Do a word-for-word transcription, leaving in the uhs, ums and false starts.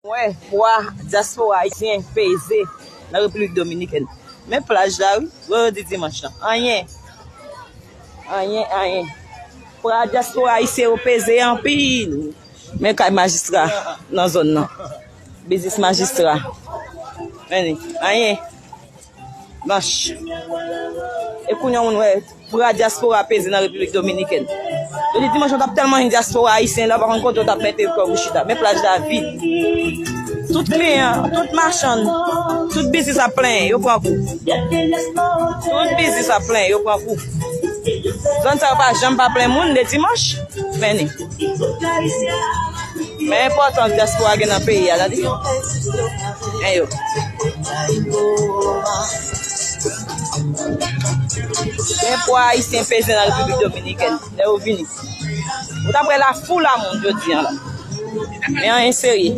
Wè, pwa dyaspora ayisyen peze nan Repiblik Dominikèn. Men plaj la, wi, jodi dimanch lan. Anyen. Anyen, anyen. Pwa dyaspora ayisyen yo peze anpil. Men kay majistra nan zòn nan. Biznis majistra. Men li, anyen. Manch. E kounye a moun wè, pwa dyaspora peze nan Repiblik Dominikèn. Yo di dimanch yo t ap tèlman jwenn dyaspora ayisyen la, pa konn kote yo t ap mete kò pou chita. Men plaj la vid. Tout kliyan, tout machann, tout biznis ap plenyen, yo pran kou. Tout biznis ap plenyen, yo pran kou. Zòn sa yo pa janm pa plen moun de dimanch. Men ni. Men enpòtans dyaspora gen nan peyi a, tande. Men yo. Men pwa ayisyen peze nan Repiblik Dominikèn, lè yo vini. Ou t ap wè lafoul a moun jodi a la. Men anyen serye.